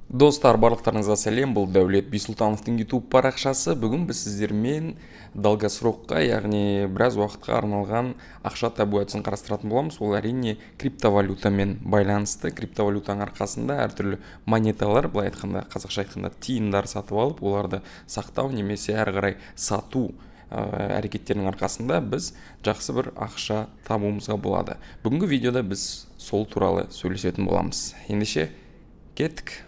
Достар, барлықтарыңызға сәлем. Бұл Дәулет Бисұлтановтың YouTube парақшасы. Бүгін біз сіздермен долгосрокқа, яғни біраз уақытқа арналған ақша табу әдісін қарастыратын боламыз. Ол, әрине, криптовалютамен байланысты. Криптовалютаның арқасында әртүрлі монеталар, былай айтқанда, қазақша айтқанда, тиындар сатып алып, оларды сақтау немесе әрі қарай сату әрекеттерінің арқасында біз жақсы бір ақша табуымызға болады. Бүгінгі видеода біз сол туралы сөйлесетін боламыз. Ендеше, кеттік.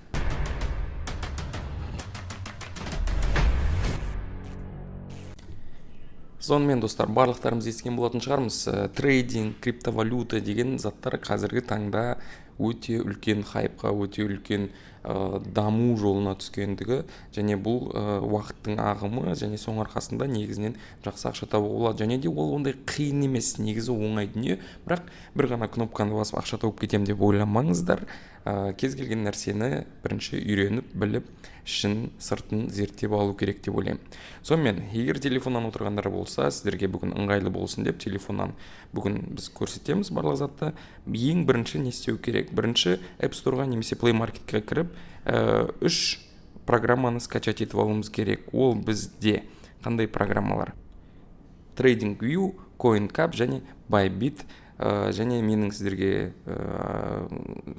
Сонымен, достар, барлықтарымыз естіген болатын шығармыз, трейдинг, криптовалюта деген заттар қазіргі таңда өте үлкен хайпқа, өте үлкен даму жолына түскендігі және бұл уақыттың ағымы және соның арқасында негізінен жақсы ақша табуға болады. Және де ол ондай қиын емес, негізі оңай дүние, бірақ бір ғана кнопканы басып ақша тауып кетемін деп ойламаңыздар. Кез келген нәрсені бірінші үйреніп, біліп, ішін, сыртын зерттеп алу керек деп ойлаймын. Сонымен, егер телефоннан отырғандар болса, сіздерге бүгін ыңғайлы болсын деп телефоннан бүгін біз көрсетеміз барлық затты. Ең бірінші не істеу керек? Бірінші App Store'ға немесе Play Market'ке кіріп, үш программаны скачать етіп алуымыз керек. Ол бізде қандай программалар? Trading View, CoinCap және Bybit. Және менің сіздерге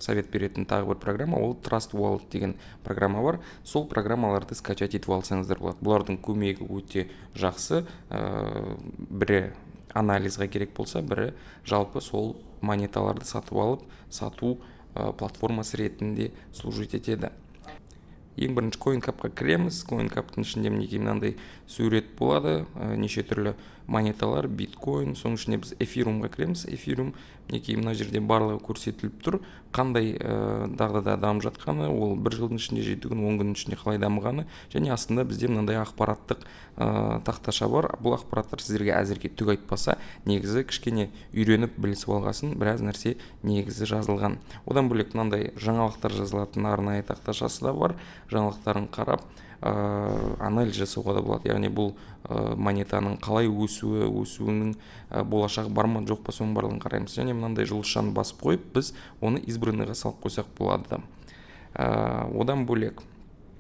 совет беретін тағы бір программа, ол Trust Wallet деген программа бар. Сол программаларды скачать етіп алсаңыздар болады. Бұлардың көмегі өте жақсы. Бірі анализға керек болса, бірі жалпы сол монеталарды сатып алып сату платформасы ретінде служить етеді. Ең бірінші CoinCapқа кіреміз. CoinCapтың ішінде, мінекей, мынандай сурет болады, неше түрлі монеталар, биткоин, соның ішінде біз эфириумға кіреміз. Эфириум, мінекей, мына жерде барлығы көрсетіліп тұр, қандай дағдыда дамып жатқаны, ол бір жылдың ішінде, 7 күн, 10 күннің ішінде қалай дамығаны. Және астында бізде мынандай ақпараттық тақташа бар. Бұл ақпараттар сіздерге әзірге түк айтпаса, негізі кішкене үйреніп, білісіп алғасын біраз нәрсе негізі жазылған. Одан бөлек мынандай жаңалықтар жазылатын арнайы тақташасы да бар. Жаңалықтарын қарап, анализ жасауға да болады, яғни бұл монетаның қалай өсуі, өсуінің болашағы бар ма, жоқ па, соның барлығын қараймыз. Және мынандай жұлдызшаны басып қойып, біз оны избранныйға салып қойсақ болады. Одан бөлек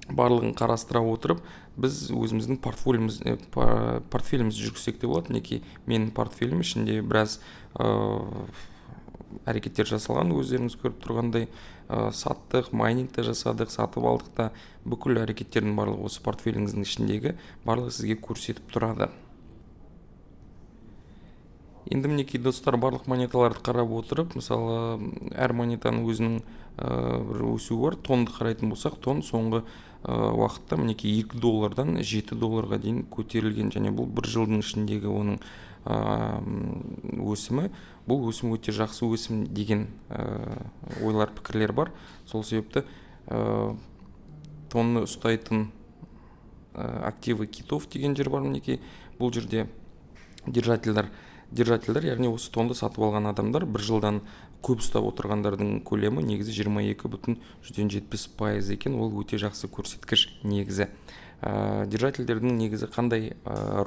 барлығын қарастыра отырып, біз өзіміздің портфелімізді жүргізсек те болады. Мінекей, менің портфелім ішінде біраз әрекеттер жасалған, өздеріңіз көріп тұрғандай, саттық, майнинг те жасадық, сатып алдық та. Бүкіл әрекеттердің барлығы осы портфеліңіздің ішіндегі барлығы сізге көрсетіп тұрады. Енді, мінекей, достар, барлық монеталарды қарап отырып, мысалы, әр монетаның өзінің бір өсуі бар. Тонды қарайтын болсақ, тон соңғы уақытта, мінекей, 2 доллардан 7 долларға дейін көтерілген және бұл бір жылдың ішіндегі оның өсімі. Бұл өсім өте жақсы өсім деген ойлар, пікірлер бар. Сол себепті тонны ұстайтын активы китов деген жер бар. Мінекей, бұл жерде держательдер, яғни осы тонды сатып алған адамдар, бір жылдан көп ұстап отырғандардың көлемі негізі 22,70% екен. Ол өте жақсы көрсеткіш негізі. Держательдердің негізі қандай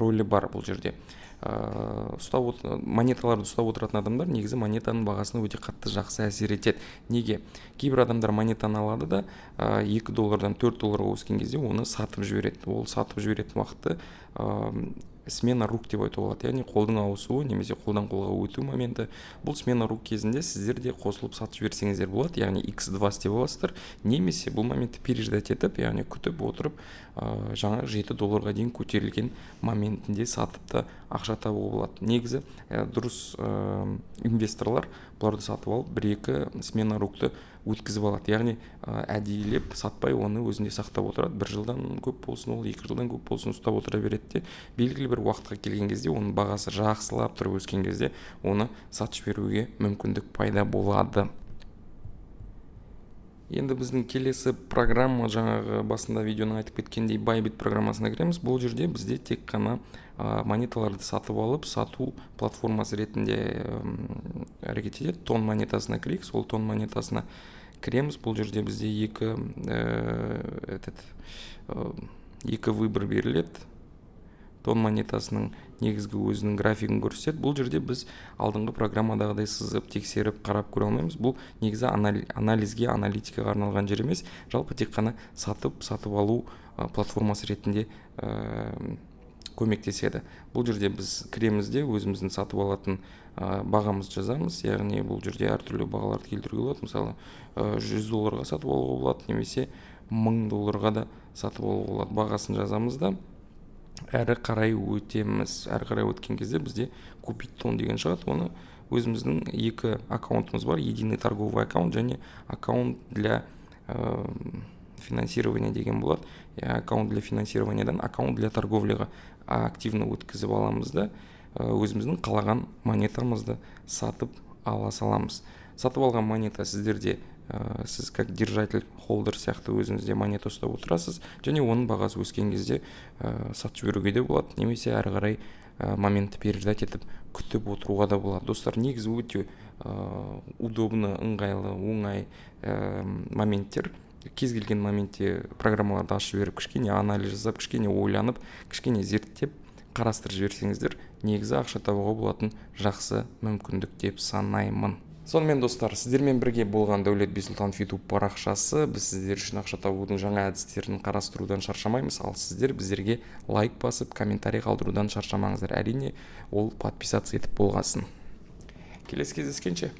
рөлі бар бұл жерде? Ұстап, монеталарды ұстап отыратын адамдар негізі монетаның бағасына өте қатты жақсы әсер етеді. Неге? Кейбір адамдар монетаны алады да, 2 доллардан 4 долларға өскен кезде оны сатып жібереді. Ол сатып жіберетін уақытты смена рук деп айтуға болады, яғни қолдың ауысуы немесе қолдан қолға өту моменті. Бұл смена рук кезінде сіздер де қосылып сатып жіберсеңіздер болады, яғни x2 істеп аласыздар немесе бұл моментті переждать етіп, яғни күтіп отырып, жаңа 7 долларға дейін көтерілген моментінде сатып та ақша табуға болады. Негізі дұрыс инвесторлар бұларды сатып алып, бір екі смена рукты өткізіп алады, яғни әдейілеп сатпай, оны өзінде сақтап отырады. Бір жылдан көп болсын, ол 2 жылдан көп болсын, ұстап отыра береді де, белгілі бір уақытқа келген кезде, оның бағасы жақсылап тұрып өскен кезде оны сатып жіберуге мүмкіндік пайда болады. Енді біздің келесі программа, жаңағы басында видеоның айтып кеткендей, Bybit программасына кіреміз. Бұл жерде бізде тек қана монеталарды сатып алып сату платформасы ретінде әрекет етеді. Тон монетасына кірейік. Сол тон монетасына кіреміз. Бұл жерде бізде екі этот екі выбор беріледі. Тон монетасының негізгі өзінің графигін көрсетеді. Бұл жерде біз алдыңғы программадағыдай сызып, тексеріп, қарап көре алмаймыз. Бұл негізі анализге, аналитикаға арналған жер емес, жалпы тек қана сатып алу платформасы ретінде көмектеседі. Бұл жерде біз кіреміз де, өзіміздің сатып алатын бағамызды жазамыз, яғни бұл жерде әртүрлі бағаларды келтіруге болады. Мысалы, 100 долларға сатып алуға болады немесе 1000 долларға да сатып алуға болады. Бағасын жазамыз да, әрі қарай өтеміз. Әрі қарай өткен кезде бізде «Купить тон» деген шығады. Оны өзіміздің екі аккаунтымыз бар: единый торговый аккаунт және аккаунт для финансирования деген болады. Аккаунт для финансированиядан аккаунт для торговляға активно өткізіп аламыз да, өзіміздің қалаған монетамызды сатып ала саламыз. Сатып алған монета сіздерде, сіз как держатель, холдер сияқты өзіңізде монета ұстап отырасыз және оның бағасы өскен кезде сатып жіберуге де болады немесе әрі қарай моментті переждать етіп, күтіп отыруға да болады. Достар, негізі өте удобно, ыңғайлы, оңай моменттер. Кез келген моментте программаларды ашып жіберіп, кішкене анализ жасап, кішкене ойланып, кішкене зерттеп, қарастырып жіберсеңіздер, негізі ақша табуға болатын жақсы мүмкіндік деп санаймын. Сонымен, достар, сіздермен бірге болған Дәулет Бисұлтанов Ютуб парақшасы. Біз сіздер үшін ақша табудың жаңа әдістерін қарастырудан шаршамаймыз, ал сіздер біздерге лайк басып, комментарий қалдырудан шаршамаңыздар. Әрине, ол подписаться етіп болғасын. Келесі кездескенше!